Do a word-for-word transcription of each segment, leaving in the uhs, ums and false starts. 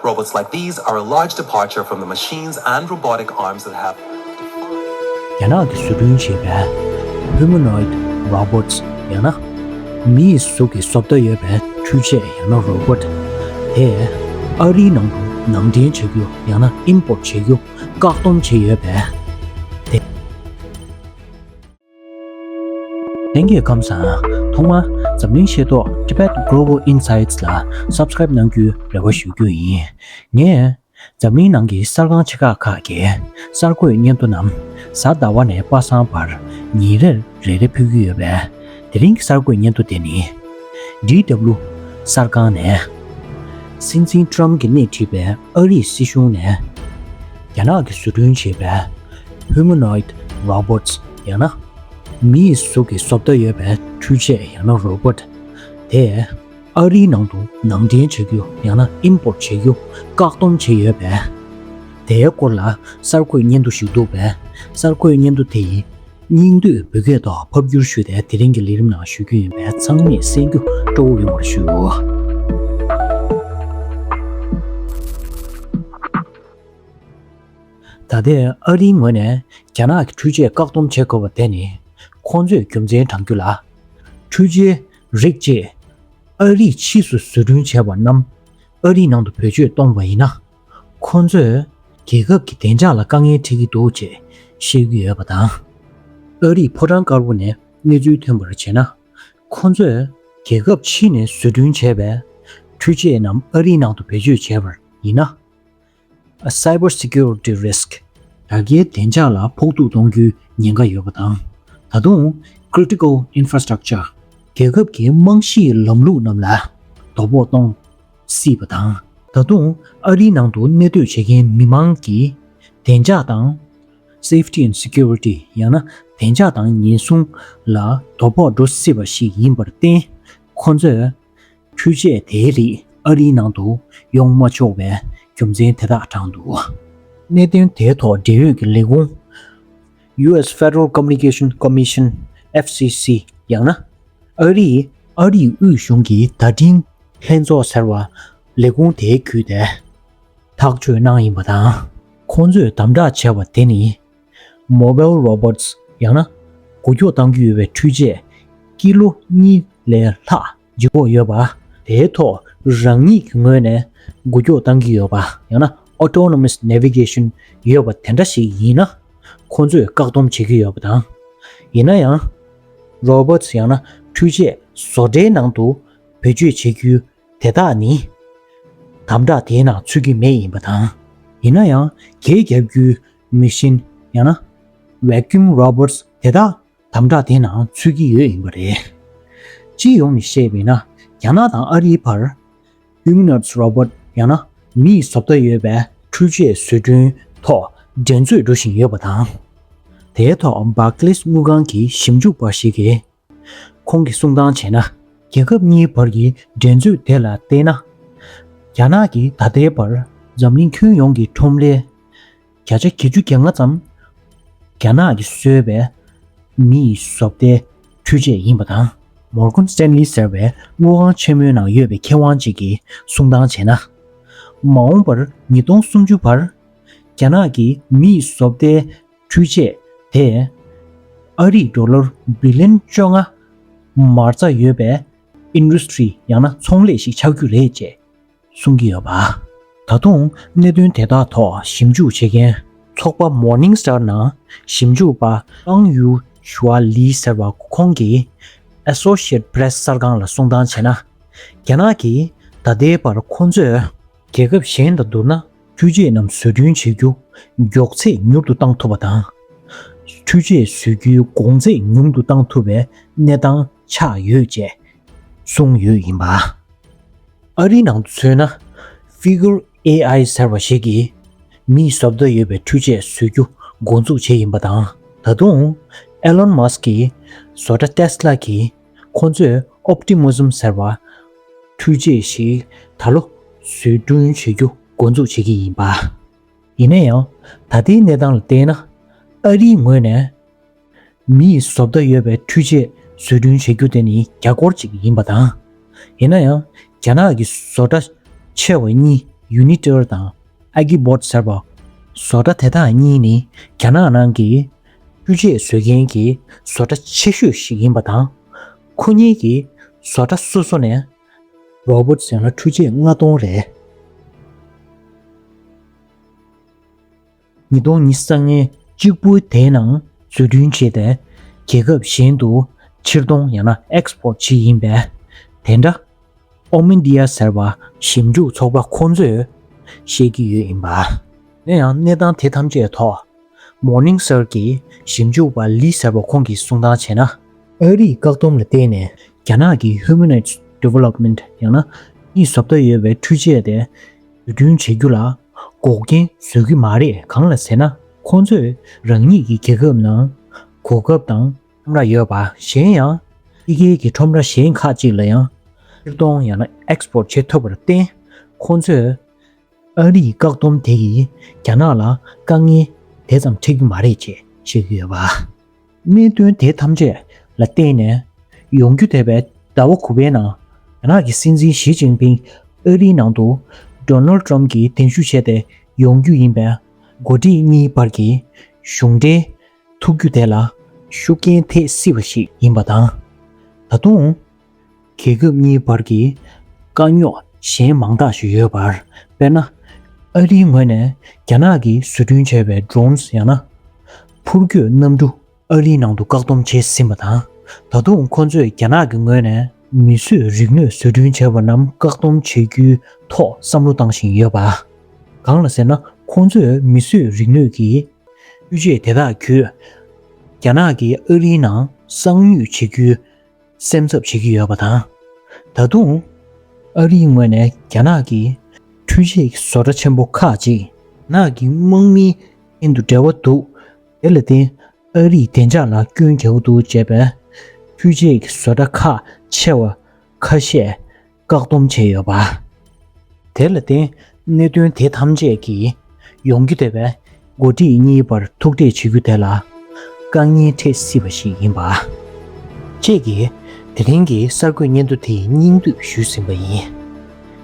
Robots like these are a large departure from the machines and robotic arms that have རྒྱ་ནག་གིས་བཟོ་སྐྲུན་བྱས་པའི་humanoid robots ཡང་ན་མིའི་གཟུགས་ཀྱི་བཟོ་ལྟ་ཡོད་པའི་འཕྲུལ་ཆས་ཡང་ན་robot དེ་ཨ་རིའི་ནང་དུ་ནང་འདྲེན་བྱ་རྒྱུ་ཡང་ན་import བྱ་རྒྱུ་བཀག་སྡོམ་བྱས་ཡོད་པས། དེ། ལྷན་རྒྱས་ཁམས་བཟང་། ཐོག་མར་འཛམ་གླིང་ཤེས་རྟོགས་Tibet Global Insights ལ་subscribe གནང་རྒྱུའི་རེ་བ་ཞུ་རྒྱུ་ཡིན། ངས་འཛམ་གླིང་ནང་གི་གསར་ཁང་ཆེ་ཁག་ཁག་གི་གསར་འགོད་སྙན་ཐོ་རྣམས་གཟའ་ཟླ་བ་ནས་པ་སངས་བར་ཉིན་རེར་རེ་རེ་ཕུལ་གྱི་ཡོད་པས། དེ་རིང་གི་གསར་འགོད་སྙན་ཐོ་དེ་ནི། ཌི་ཌབ་ལིའུ་གསར་ཁང་ནས། སྲིད་འཛིན་ཊམ་གྱིས་སྣེ་ཁྲིད་པའི་ཨ་རིའི་སྲིད་གཞུང་ནས། རྒྱ་ནག་གིས་བཟོ་སྐྲུན་བྱས་པའི་humanoid robots ཡང་ན། མིའི་གཟུགས་ཀྱི་བཟོ་ལྟ་ཡོད་པའི་འཕྲུལ་ཆས་ཡང་ན་robot དེ་ཨ་རིའི་ནང་དུ་ནང་འདྲེན་བྱ་རྒྱུ་ཡང་ན་import བྱ་རྒྱུ་བཀག་སྡོམ་བྱས་ཡོད་པས། དེའི་སྐོར་ལ་གསར་འགོད་སྙན་ཐོ་ཞིག་འདུག་པས། གསར་འགོད་སྙན་ཐོ་དེ་ཡི་སྙིང་བསྡུས་བོད་སྐད་ཐོག་ཕབ་བསྒྱུར་ཞུས་ཏེ་དེ་རིང་གི་ལས་རིམ་ནང་ཞུ་རྒྱུ་ཡིན་པས་ཚང་མས་གསན་རྒྱུ་སྤྲོ་བོ་ཡོང་བར་ཞུ། ད་ལྟའི་ཨ་རིའི་ངོས་ནས་རྒྱ་ནག་གི་འཕྲུལ་ཆས་བཀག་སྡོམ་བྱེད་དགོས་པ་དེ་ནི། ཁོང་ཚོས་རྒྱུ་མཚན་དྲང་རྒྱུ་ལ། འཕྲུལ་ཆས་རིགས་གཅིག་ཨ་རིས་ཕྱིས་སུ་བཟོ་སྐྲུན་བྱས་པ་རྣམས་ཨ་རིའི་ནང་དུ་བེད་སྤྱོད་གཏོང་བ་ཡིན་ན། ཁོང་ཚོས་རྒྱལ་ཁབ་ཀྱི་བདེ་འཇགས་ལ་དཀའ་ངལ་འཕྲད་ཀྱི་འདུག་ཅེས་བཤད་ཀྱི་ཡོད་པ་དང་། ཨ་རིའི་ཕོ་བྲང་དཀར་པོ་ནས་གནས་ཚུལ་ཐོན་པར་བྱས་ན། ཁོང་ཚོས་རྒྱལ་ཁབ་ཕྱི་ནས་བཟོ་སྐྲུན་བྱས་པའི་འཕྲུལ་ཆས་རྣམས་ཨ་རིའི་ནང་དུ་བེད་སྤྱོད་བྱས་པར་ཡིན་ན། Cyber Security Risk དྲ་རྒྱའི་བདེ་འཇགས་ལ་ཕོག་ཐུག་གཏོང་རྒྱུའི་ཉེན་ཁ་ཡོད་པ་དང་། ད་དུང་Critical Infrastructure རྒྱལ་ཁབ་ཀྱི་རྨང་གཞིའི་ལམ་ལུགས་རྣམས་ལ་དོ་ཕོག་གཏོང་སྲིད་པ་དང་། ད་དུང་ཨ་རིའི་ནང་དུ་གནས་སྡོད་བྱེད་མཁན་མི་མང་གི་བདེ་འཇགས་དང་། Safety and Security ཡང་ན་བདེ་འཇགས་དང་ཉེན་སྲུང་ལ་དོ་ཕོག་འགྲོ་སྲིད་པ་ཞིག་ཡིན་པར་བརྟེན། ཁོ་ཚོས་འཕྲུལ་ཆས་དེའི་རིགས་ཨ་རིའི་ནང་དུ་ཡོང་མ་ཆོག་པའི་རྒྱུ་མཚན་དེ་དག་དྲངས་འདུག་གནད་དོན་དེའི་ཐོག་འབྲེལ་ཡོད་ཀྱི་ལས་ཁུངས་U S Federal Communication Commission F C C ཡང་ན་ཨ་རིའི་ཨ་རིའི་དབུས་གཞུང་གི་བརྡ་འཕྲིན་ལྷན་ཚོགས་ཟེར་བ་ལས་ཁུངས་དེའི་བརྒྱུད་དེ་ཐག་གཅོད་གནང་ཡིན་པ་དང་། ཁོང་ཚོས་དམ་དྲག་བྱས་པ་དེ་ནི། Mobile Robots ཡང་ན་འགུལ་སྐྱོད་གཏང་རྒྱུ་ཡོད་པའི་འཕྲུལ་ཆས་ཀི་ལོ་གཉིས་ལས་ལྷག་ལྗིད་ཁོག་ཡོད་པ། དེའི་ཐོག་རང་ཉིད་ཀྱི་ངོས་ནས་འགུལ་སྐྱོད་གཏང་གི་ཡོད་པ་ཡང་ན་Autonomous Navigation ཡོད་པ་དེ་འདྲ་ཞིག་ཡིན་ན། ཁོང་ཚོས་བཀག་སྡོམ་བྱེད་ཀྱི་ཡོད་པ་དང་། ཡིན་ན་ཡང་། Robots ཡང་ན་འཕྲུལ་ཆས་བཟོ་གྲྭའི་ནང་དུ་བེད་སྤྱོད་བྱེད་རྒྱུ་དེ་དག་ནི། དམ་དྲག་དེའི་ནང་ཚུད་ཀྱི་མེད་ཡིན་པ་དང་། ཡིན་ན་ཡང་གད་རྒྱག་རྒྱུའི་མི་ཤིན་ཡང་ན་Vacuum Robots དེ་དག་དམ་དྲག་དེའི་ནང་ཚུད་ཀྱི་ཡོད་ཡིན་པ་རེད། སྤྱི་ཡོངས་ནས་བཤད་པ་ཡིན་ན། རྒྱ་ནག་དང་ཨ་རིའི་བར་Humanoids Robot ཡང་ན་མིས་བཟོ་ལྟ་ཡོད་པའི་འཕྲུལ་ཆས་བཟོ་སྐྲུན་ཐོག་འགྲན་རྩོད་འགྲོ་བཞིན་ཡོད་པ་དང་། དེའི་ཐོག་Barclays དངུལ་ཁང་གི་ཞིབ་འཇུག་པ་ཞིག་གིས། ཁོང་གིས་གསུང་སྟངས་བྱས་ན། རྒྱལ་ཁབ་གཉིས་བར་གྱི་འགྲན་རྩོད་དེ་ལ་བལྟས་ན། རྒྱ་ནག་གིས་ད་ལྟའི་བར་འཛམ་གླིང་ཁྱོན་ཡོངས་ཀྱི་ཁྲོམ་ལས་བརྒྱ་ཆ་བརྒྱད་ཅུ་གྱ་ལྔ་ཙམ་རྒྱ་ནག་གིས་བཟོས་པའི་མིའི་བཟོ་ལྟའི་འཕྲུལ་ཆས་ཡིན་པ་དང་། Morgan Stanley ཟེར་བའི་དངུལ་ཁང་ཆེན་མོའི་ནང་ཡོད་པའི་མཁས་དབང་ཅིག་གིས་གསུང་སྟངས་བྱས་ན། མ་འོངས་པར་ཉིས་སྟོང་སུམ་ཅུ་བར་རྒྱ་ནག་གིས་མིའི་བཟོ་ལྟའི་འཕྲུལ་ཆས་དེ་ཨ་རིའི་ཌོ་ལར་བི་ལི་ཡོན་བཅོ་ལྔ་མ་རྩ་ཡོད་པའི་industry ཡང་ན་ཚོང་ལས་ཤིག་ཆགས་རྒྱུ་རེད་ཅེས་གསུང་གི་ཡོད་པ། ད་དུང་གནད་དོན་དེ་དག་ཐོག་ཞིབ་འཇུག་བྱེད་མཁན་ཚོགས་པ་Morningstar ནང་ཞིབ་འཇུག་པ་ཀང་ཡུ་ཞུའ་ལི་ཟེར་བ་ཁོང་གིས་Associated Press གསར་ཁང་ལ་གསུང་སྟངས་བྱས་ན། རྒྱ་ནག་གིས་ད་ལྟའི་བར་ཁོང་ཚོས་རྒྱལ་ཁབ་གཞན་དང་བསྡུར་ན། འཕྲུལ་ཆས་རྣམས་བཟོ་སྐྲུན་བྱེད་རྒྱུ་མགྱོགས་ཚད་མྱུར་དུ་བཏང་ཐུབ་པ་དང་། འཕྲུལ་ཆས་བཟོ་རྒྱུའི་གོང་ཚད་ཉུང་དུ་བཏང་ཐུབ་པའི་གནས་སྟངས་ཆགས་ཡོད་ཅེས་གསུངས་ཡོད་ཡིན་པ། ཨ་རིའི་ནང་དུ་མཚོན་ན། Figure A I ཟེར་བ་ཞིག་གིས་མིས་བཟོ་ལྟ་ཡོད་པའི་འཕྲུལ་ཆས་བཟོ་རྒྱུ་འགོ་འཛུགས་བྱས་ཡིན་པ་དང་། ད་དུང་Elon Musk གིས་བཟོ་གྲྭ་Tesla གིས་ཁོ་ཚོས་Optimism ཟེར་བ་འཕྲུལ་ཆས་ཤིག་ད་ལོ་བཟོ་སྐྲུན་བྱེད་རྒྱུ་འགོ་འཛུགས་བྱེད་ཀྱི་ཡིན་པ། ཡིན་ན་ཡང་ད་ལྟའི་གནས་སྟངས་ལ་བལྟས་ན། ཨ་རིའི་ངོས་ནས་མིས་བཟོ་ལྟ་ཡོད་པའི་འཕྲུལ་ཆས་བཟོ་སྐྲུན་བྱེད་རྒྱུ་དེ་ནི་རྒྱ་སྒོར་ཅིག་ཡིན་པ་དང་། ཡིན་ན་ཡང་རྒྱ་ནག་གི་བཟོ་གྲྭ་ཆེ་བ་གཉིས་ Unitel དང་Agiebot ཟེར་བ་བཟོ་གྲྭ་དེ་དག་གཉིས་ནི་རྒྱ་ནག་ནང་གི་འཕྲུལ་ཆས་བཟོ་མཁན་གྱི་བཟོ་གྲྭ་ཆེ་ཤོས་ཤིག་ཡིན་པ་དང་། ཁོ་གཉིས་ཀྱི་བཟོ་གྲྭ་སོ་སོ་ནས་རོ་བོ་ཊི་ཟེར་ན་འཕྲུལ་ཆས་ལྔ་སྟོང་རེད། ཉིས་སྟོང་ཉི་ཤུ་རྩ་ལྔའི་གཅིག་པུ་དེའི་ནང་བཟོ་སྐྲུན་བྱས་ཏེ་རྒྱལ་ཁབ་གཞན་དུ་ཕྱིར་གཏོང་ཡང་ན་ཨེག་སི་པོར་ཊི་བྱེད་ཀྱི་ཡིན་པས། དེ་འདྲ་ཨོ་མི་ཌི་ཡ་ཟེར་བ་ཞིབ་འཇུག་ཚོགས་པ་ཁོང་ཚོས་བཤད་ཀྱི་ཡོད་ཡིན་པ། ཡིན་ན་ཡང་གནས་སྟངས་དེ་ཐམས་ཅད་ཐོག་Morningstar གི་ཞིབ་འཇུག་པ་ལི་ཟེར་བ་ཁོང་གིས་གསུང་སྟངས་བྱས་ན། ཨ་རིའི་བཀག་སྡོམ་ལ་བརྟེན་ནས་རྒྱ་ནག་གི་Humanoid Development ཡང་ན་གཉིད་བཟོ་ལྟ་ཡོད་པའི་འཕྲུལ་ཆས་དེ་བཟོ་སྐྲུན་བྱེད་རྒྱུ་ལ་འགོག་རྐྱེན་བཟོ་གི་མ་རེད། གང་ལ་ཟེར་ན་ཁོང་ཚོས་རང་ཉིད་ཀྱི་རྒྱལ་ཁབ་ནང་གོ་སྐབས་དང་ཁྲོམ་ར་ཡོད་པ། གཞན་ཡང་ཕྱི་རྒྱལ་གྱི་ཁྲོམ་ར་གཞན་ཁག་ཅིག་ལ་ཡང་ཕྱིར་གཏོང་ཡང་ན་ཨེག་སི་པོར་ཊི་བྱེད་ཐུབ་པར་བརྟེན། ཁོང་ཚོས་ཨ་རིའི་བཀག་སྡོམ་དེ་ཡིས་རྒྱ་ནག་ལ་དཀའ་ངལ་དེ་ཙམ་འཕྲད་ཀྱི་མ་རེད་ཅེས་བཤད་ཀྱི་ཡོད་པ། གནད་དོན་དེ་ཐམས་ཅད་ལ་བརྟེན་ནས་ཡོང་རྒྱུ་འདས་པའི་ཟླ་བ་དགུ་པའི་ནང་རྒྱ་ནག་གི་སྲིད་འཛིན་ཞི་ཅིན་ཕིང་ཨ་རིའི་ནང་དུ་Donald Trump གྱིས་གདན་ཞུ་བྱས་ཏེ་ཡོང་རྒྱུ་ཡིན་པའི་འགོ་ཁྲིད་གཉིས་བར་གྱི་གཞུང་འབྲེལ་ཐུག་རྒྱུ་དེ་ལ་ཤུགས་རྐྱེན་ཐེབས་སྲིད་པ་ཞིག་ཡིན་པ་དང་། ད་དུང་རྒྱལ་ཁབ་གཉིས་བར་གྱི་དཀའ་རྙོག་གཞན་མང་དག་ཞིག་ཡོད་པར། དཔེར་ན། ཨ་རིའི་ངོས་ནས་རྒྱ་ནག་གིས་བཟོ་སྐྲུན་བྱས་པའི་drones ཡང་ན་འཕུར་སྐྱོད་གནམ་གྲུ་ཨ་རིའི་ནང་དུ་བཀག་སྡོམ་བྱས་ཟིན་པ་དང་། ད་དུང་ཁོ་ཚོས་རྒྱ་ནག་གི་ངོས་ནས་མིས་བཟོས་རིག་ནུས་བཟོ་སྐྲུན་བྱས་པ་རྣམས་བཀག་སྡོམ་བྱེད་རྒྱུའི་ཐོག་བསམ་བློ་བཏང་བཞིན་ཡོད་པ། གང་ལ་ཟེར་ན་ཁོ་ཚོས་མིས་བཟོས་རིག་ནུས་ཀྱི་འཕྲུལ་ཆས་དེ་དག་བརྒྱུད་རྒྱ་ནག་གིས་ཨ་རིའི་ནང་གསང་ཉུལ་བྱེད་རྒྱུའི་སེམས་འཚབ་བྱེད་ཀྱི་ཡོད་པ་དང་། ད་དུང་ཨ་རིའི་ངོས་ནས་རྒྱ་ནག་གི་འཕྲུལ་ཆས་ཀྱི་བཟོ་གྲྭ་ཆེན་པོ་ཁག་ཅིག་རྒྱ་ནག་གི་དམག་མིའི་རྐྱེན་དུ་འབྲེལ་བ་འདུག་དེ་ལ་བརྟེན་ཨ་རིའི་བདེ་འཇགས་ལ་སྐྱོན་རྒྱག་གི་འདུག་ཅེས་པའི་འཕྲུལ་ཆས་ཀྱི་བཟོ་གྲྭ་ཁག་ཆེ་བ་ཁ་ཤས་བཀག་སྡོམ་བྱས་ཡོད་པ། དེ་ལ་བརྟེན་གནད་དོན་དེ་ཐམས་ཅད་ཀྱིས་ཡོང་རྒྱུ་འདས་པའི་འགོ་ཁྲིད་གཉིས་བར་ཐུག་འཕྲད་བྱེད་རྒྱུ་དེ་ལ་དཀའ་ངལ་འཕྲད་སྲིད་པ་ཞིག་ཡིན་པ། བཅས་ཀྱིས་དེ་རིང་གི་གསར་འགོད་སྙན་ཐོ་དེའི་སྙིང་བསྡུས་ཞུས་ཟིན་པ་ཡིན།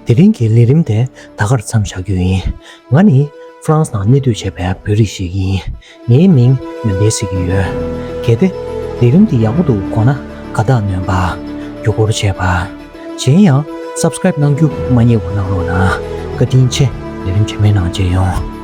དེ་རིང་གི་ལས་རིམ་དེ་ད་གར་མཚམས་བཞག་རྒྱུ་ཡིན། ང་ནི་ཧྥ་རན་སི་ནང་གནས་སྡོད་བྱས་པའི་བོད་རིགས་ཤིག་ཡིན། ངའི་མིང་ཡོན་ཏན་ཟེར་གྱི་ཡོད། གལ་ཏེ་ལས་རིམ་འདི་ཡག་པོ་འདུག་དགོངས་ན་དགའ་རྟགས་སྣོན་པ། རྒྱུ་སྐོར་བྱས་པ། གཞན་ཡང་subscribe གནང་རྒྱུ་མ་བསྙེལ་བ་གནང་རོགས་གནང་། བཀའ་དྲིན་ཆེ། ལས་རིམ་རྗེས་མའི་ནང་མཇལ་ཡོང་།